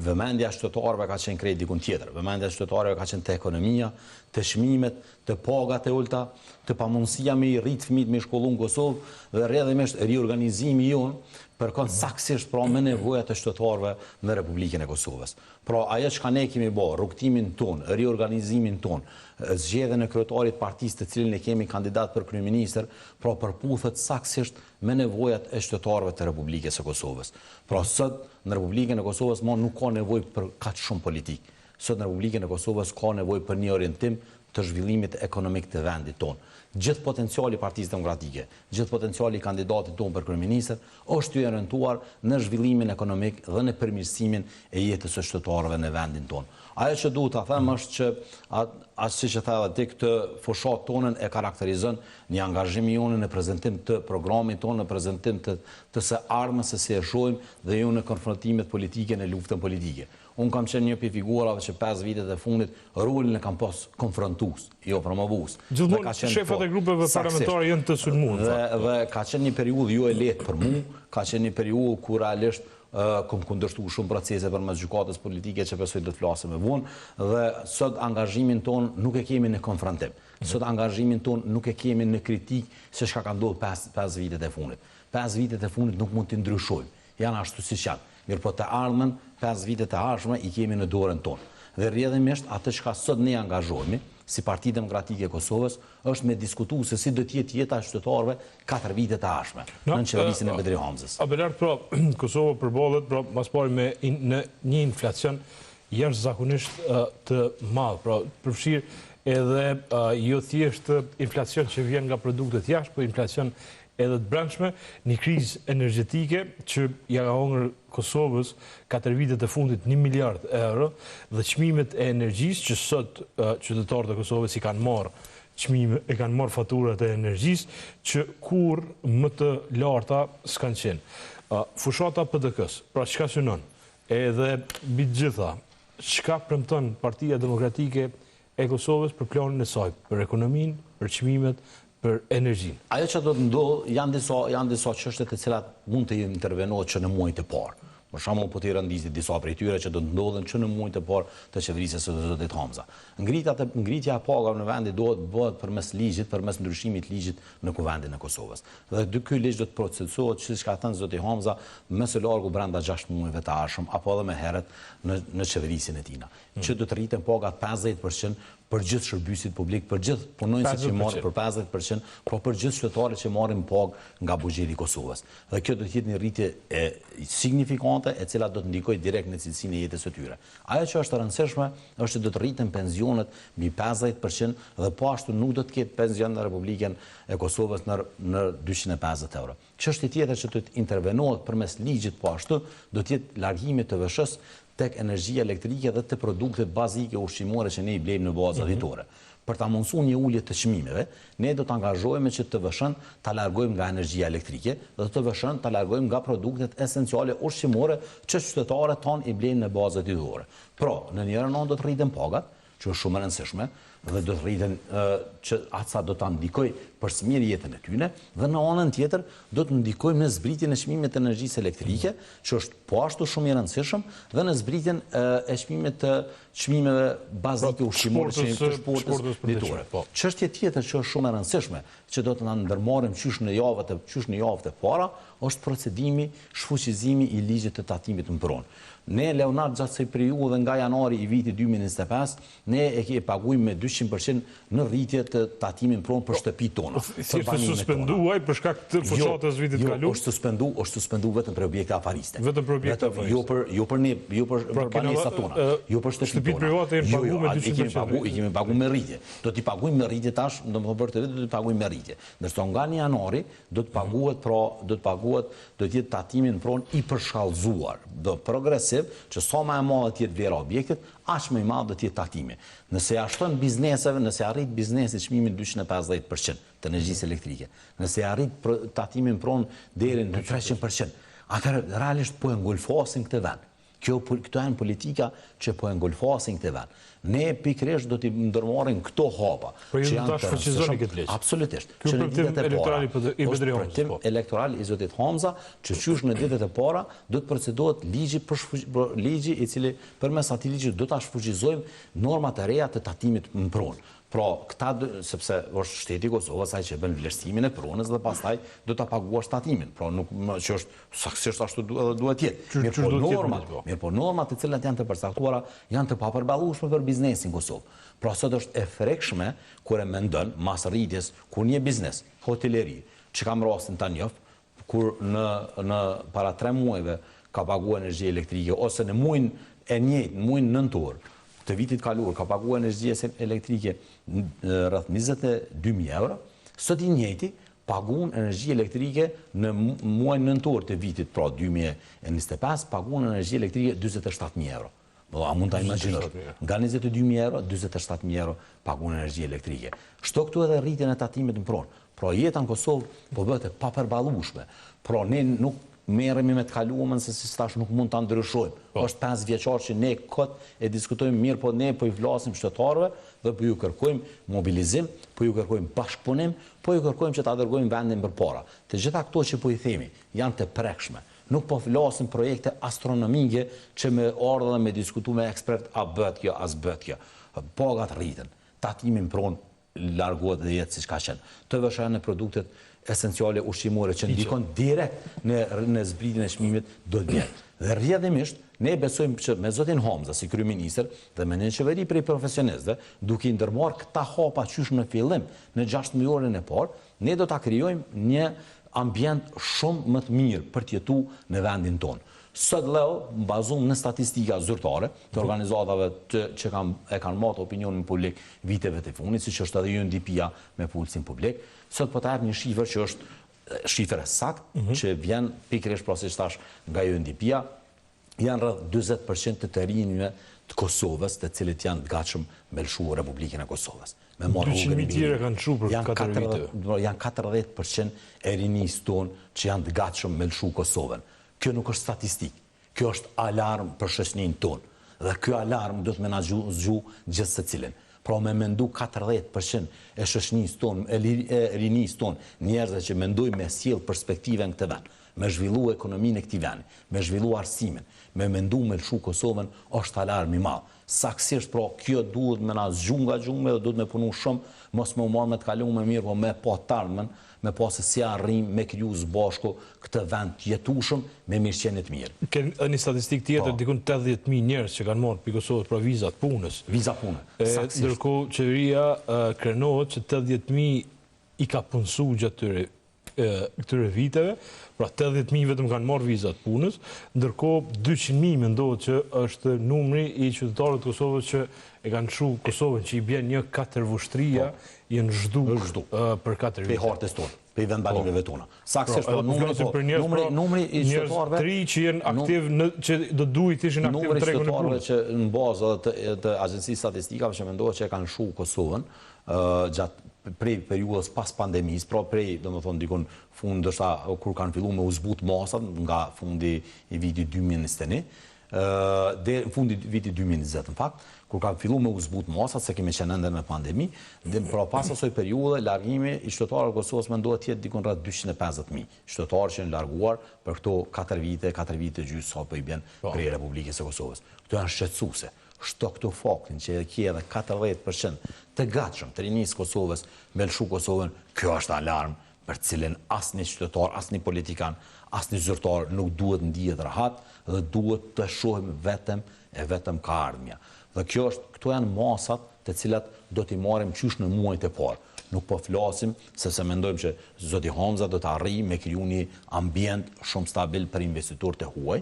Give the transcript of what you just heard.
Vëmendja e qytetarëve ka qenë krejt dikun tjetër. Vëmendja e qytetarëve ka qenë te ekonomia, te çmimet, te pagat e ulëta, te pamundësia me i rrit fëmijët me i shkollu në Kosovë dhe rrjedhimisht riorganizimi jonë përkon saktësisht pra me nevojat e qytetarëve në Republikën e Kosovës. Pra ajo çka ne kemi bo, rrugëtimin tonë, riorganizimin tonë, zgjedhjen e kryetarit të partisë të cilin e kemi kandidat për kryeministër, pra përputhet saktësisht me nevojat e qytetarëve të Republikës së Kosovës. Pra sot në Republikën e Kosovës mo nuk ka nevojë për kaq shumë politikë. Sot në Republikën e Kosovës ka nevojë për një orientim të zhvillimit ekonomik të vendit tonë. Gjithë potenciali i Partisë Demokratike, gjithë potenciali i kandidatit tonë për kryeministër është i orientuar në zhvillimin ekonomik dhe në përmirësimin e jetës së qytetarëve në vendin tonë. Ajo që duhet ta them është që ashtu siç e the edhe ti këtë fushatë tonën e karakterizon Një angazhim i joni në prezentim të programit tonë, në prezentim të të së ardhmes se si e shohim dhe jo në konfrontimet politike në luftën politike. Unë kam qenë një prej figurave që pesë vitet e fundit rolin e kam pas konfrontues, jo promovues. Gjithmonë shefat e grupeve parlamentare janë të sulmuar. Dhe dhe ka qenë një periudhë jo e lehtë për mua, ka qenë një periudhë ku realisht kom kundërshtu shumë procese përmes gjykatës politike që besoj do të flasim më vonë dhe sot angazhimin tonë nuk e kemi në konfrontim. Sot angazhimin tonë nuk e kemi në kritikë se çka ka ndodhur pesë vitet e fundit. Pesë vitet e fundit nuk mund t'i ndryshojmë. Janë ashtu siç janë. Mirëpo të ardhmen, pesë vitet e ardhshme i kemi në dorën tonë. Dhe rrjedhimisht atë çka sot ne angazhohemi, si Parti Demokratike e Kosovës, është me diskutu se si do të jetë jeta e qytetarëve katër vitet e ardhshme, nën qeverisjen e Bedri Hamzës. Abelard, pra, Kosova përballet pra ma s'pari me në një inflacion jashtëzakonisht të madh, pra përfshirë edhe jo thjesht inflacion që vjen nga produktet jashtë, po inflacion edhe të brendshme, një krizë energjetike që ia ka hongër Kosovës katër vitet e fundit 1 miliard euro dhe çmimet e energjisë që sot qytetarët e Kosovës i kanë marrë çmime, e kanë marrë faturat e energjisë që kurrë më të larta s'kanë qenë. Fushata e PDK-së, pra çka synon? Edhe mbi të gjitha, çka premton Partia Demokratike e Kosovës për planin e saj, për ekonominë, për çmimet, për energjinë? Ajo që do të ndodhë, janë disa, janë disa çështje të cilat mund të intervenohet që në muajt e parë. Për shembull, po t'i rendisi disa prej tyre që do të ndodhin që në muajt e parë të qeverisjes së zotit Hamza. Ngritja e ngritja e pagave në vend duhet të bëhet përmes ligjit, përmes ndryshimit të ligjit në Kuvendin e Kosovës. Dhe ky ligj do të procesohet, siç ka thënë zoti Hamza, më së largu brenda 6 muajve të ardhshëm apo edhe më herët në në qeverisjen e tina. Mm. Që do të rriten pagat 50% për gjithë shërbyesit publik, për gjithë punonjësit që marrin për 50%, po për gjithë qytetarët që marrin pagë nga buxheti i Kosovës. Dhe kjo do të jetë një rritje e signifikante e cila do të ndikojë direkt në cilësinë e jetës së tyre. Ajo që është e rëndësishme është që do të rriten pensionet mbi 50% dhe po ashtu nuk do të ketë pension në Republikën e Kosovës në në 250 euro. Çështje tjetër që do të intervenohet përmes ligjit po ashtu do të jetë largimi i TVSH-së tek energjia elektrike dhe te produktet bazike ushqimore që ne i blejmë në baza mhm. ditore. Për ta mundësuar një ulje të çmimeve, ne do të angazhohemi që TVSH-n ta largojmë nga energjia elektrike dhe TVSH-n ta largojmë nga produktet esenciale ushqimore që qytetarët tanë i blejnë në baza ditore. Pra, në njërën anë do të rriten pagat, që është shumë e rëndësishme, dhe do të rriten që aq sa do ta ndikojë për së miri jetën e tyre, dhe në anën tjetër do të ndikojmë në zbritjen e çmimit të energjisë elektrike, që është po ashtu shumë i rëndësishëm, dhe në zbritjen e çmimit të çmimeve bazike pra, ushqimore që të shportës ditore. Po. Çështje tjetër që është shumë e rëndësishme, që do të na ndërmarrim qysh në javët e qysh në javët e para, është procedimi, shfuqizimi i ligjit të tatimit në pronë. Ne Leonard gjatë kësaj periudhe nga janari i vitit 2025, ne e ke paguajmë me 200% në rritje të tatimin pronë për shtëpitë tona. Si është suspendu ai për shkak të jo, fushatës vitit jo, kaluar? Jo, është suspendu, është suspendu vetëm për objekte afariste. Vetëm për objekte afariste. Jo për jo për ne, jo për pra, për banesat tona, jo për shtëpitë tona. private janë jo, jo, pagu me 200%. I kemi pagu, i kemi pagu me rritje. Do t'i paguajmë me rritje tash, domethënë për këtë vit do t'i paguajmë me rritje. Ndërsa nga 1 janari do të paguhet pra, do të paguhet, do të jetë tatimi në pronë i përshkallëzuar, do progresiv, që sa më e madhe të jetë vlera e objektit, aq më i madh do të jetë tatimi. Nëse ja shton bizneseve, nëse ja rrit biznesit çmimin 250% të energjisë elektrike, nëse ja rrit tatimin në pronë deri në 300%, atëherë realisht po e ngulfasin këtë vend. Kjo, këto janë politika që po e ngulfasin këtë vend. Ne pikërisht do t'i ndërmarrim këto hapa. Po ju do ta shfuqizoni këtë ligj. Absolutisht. Ky është premtim elektoral i Bedri Hamzës. Premtim po. elektoral i zotit Hamza, që qysh në ditët e para do të procedohet ligji për për ligji i cili përmes atij ligji do ta shfuqizojmë normat e reja të tatimit në pronë. Pra, këta, sepse është shteti i Kosovës ai që bën vlerësimin e pronës dhe pastaj do ta paguash tatimin. Pra, nuk që është saktësisht ashtu edhe duhet të jetë. Mirëpo normat, po. Mirëpo normat të cilat janë të përcaktuara janë të papërballueshme për biznesin në Kosovë. Pra sot është e frikshme kur e mendon mas rritjes kur një biznes, hoteleri, që kam rastin ta njoh, kur në në para 3 muajve ka paguar energji elektrike ose në muajin e njëjtë, në muajin nëntor të vitit kaluar ka paguar energji elektrike rreth 22.000 euro, sot i njëjti paguan energji elektrike në muajin nëntor të vitit, pra 2025, paguan energji elektrike 47.000 euro. Po, a mund ta imagjinosh? Nga 22.000 euro, 47.000 euro paguan energji elektrike. Shto këtu edhe rritjen e tatimit në pronë. Pra jeta në Kosovë po bëhet e papërballueshme. Pra ne nuk merremi me të kaluarën se si tash nuk mund ta ndryshojmë. Po. Është 5 vjeçar që ne kot e diskutojmë mirë, po ne po i flasim qytetarëve dhe po ju kërkojmë mobilizim, po ju kërkojmë bashkëpunim, po ju kërkojmë që ta dërgojmë vendin përpara. Të gjitha këto që po i themi janë të prekshme. Nuk po flasim projekte astronomike që me ardhë dhe me diskutu me ekspert a bëhet kjo, a s'bëhet kjo. Pagat rriten, tatimi në pronë largohet dhe jetë siç ka qenë. TVSH në produktet esenciale ushqimore që ndikon direkt në në zbritjen e çmimit do të vjen. Dhe rrjedhimisht ne besojmë që me zotin Hamza si kryeministër dhe me një qeveri prej profesionistëve, duke i ndërmarrë këta hapa qysh në fillim, në 6 mujorin e parë, ne do ta krijojmë një ambient shumë më të mirë për të jetu në vendin tonë. Sot Leo, bazuar në statistika zyrtare të organizatave të, që kanë e kanë matë opinionin publik viteve të fundit, siç është edhe UNDP-ja me pulsin publik, sot po ta jap një shifër që është shifër e saktë, mm -hmm. që vjen pikërisht pra siç thash nga UNDP-ja, janë rreth 40% të të rinjve të Kosovës, të cilët janë të gatshëm me lëshu Republikën e Kosovës. Me marrë rrugën e tjere kanë lëshu për 4 vite. Janë 40% e rinisë tonë që janë të gatshëm me lëshu Kosovën. Kjo nuk është statistikë. Kjo është alarm për shoqërinë tonë. Dhe ky alarm do të me na zgju gjithsecilin. Pra me mendu 40% e shoqërisë tonë, e rinisë tonë, njerëzve që mendojnë me sjell perspektive në këtë vend, me zhvillu ekonominë e këtij vendi, me zhvillu arsimin, me mendu me lëshu Kosovën, është alarm i madh. Saksisht, pra, kjo duhet me na zgju nga gjumi dhe duhet me punu shumë, mos me u marrë me të kalume mirë, po me pa t'ardhmen, me pa se si arrim me kriju së bashku këtë vend të jetueshëm me mirëqenie të mirë. Ken edhe një statistikë tjetër, po. dikun 80.000 njerëz që kanë marrë prej Kosovës pra viza të punës. Viza pune. Saksisht. Ndërkohë qeveria krenohet që 80.000 i ka punësu gjatë tyre këtyre viteve, pra 80.000 vetëm kanë marrë viza të punës, ndërkohë 200.000 mendohet që është numri i qytetarëve të Kosovës që e kanë lëshu Kosovën, që i bjen një katër vushtrija, po. janë zhduk për 4 vite. Prej hartës tonë, prej vendbanimeve po. tona. Saksisht, po, numri, po, numri, pra, numri i qytetarëve të ri që janë aktiv në që do duhej të ishin aktiv në tregun e punës. Numri i qytetarëve që në bazë edhe të, të Agjencisë Statistikave që mendohet që e kanë lëshu Kosovën, gjatë prej periudhës pas pandemisë, pra prej, domethënë, dikun fund, ndoshta kur kanë fillu me u zbut masat nga fundi i vitit 2021, deri në fundi i vitit 2020 në fakt, kur kanë fillu me u zbut masat, se kemi qenë ende në pandemi, dhe pra pas asaj periudhe, largimi i qytetarëve të Kosovës mendohet të jetë dikun rreth 250.000 qytetarë që janë larguar për këto 4 vite, 4 vite gjysë sa po i bjen po. prej Republikës së Kosovës. Këto janë shqetësuese. Shto këtu faktin që e ke edhe 40% të gatshëm të rinisë Kosovës me lëshu Kosovën, kjo është alarm për cilin asnjë qytetar, asnjë politikan, asnjë zyrtar nuk duhet ndihet rahat dhe duhet të shohim vetëm e vetëm ka ardhmja. Dhe kjo është, këto janë masat të cilat do t'i marrim qysh në muajt e parë. Nuk po flasim sepse mendojmë që zoti Hamza do të arrijë me kriju një ambient shumë stabil për investitorët e huaj.